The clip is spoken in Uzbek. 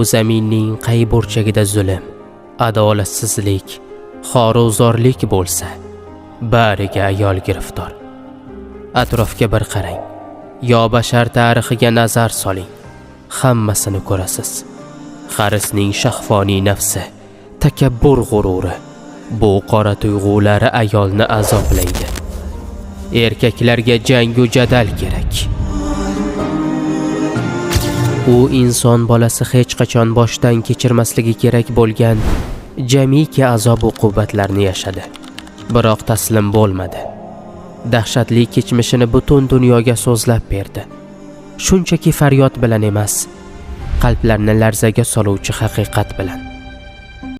zaminning qay burchagida zulm, adolatsizlik, xoruzorlik bo'lsa, bariga ayol giriftor. Atrofga bir qarang. Yo bashar tarixiga nazar soling. Hammasini ko'rasiz. Harisning shahvoniy nafsi, takabbur g'ururi, bu qora tuyg'ulari ayolni azoblaydi. Erkaklarga jangu jadal kerak. U inson bolasi hech qachon boshdan kechirmasligi kerak bo'lgan jamiki azob uqubatlarni yashadi. Biroq taslim bo'lmadi. Dahshatli kechmishini butun dunyoga so'zlab berdi. Shunchaki faryod bilan emas, qalblarni larzaga soluvchi haqiqat bilan.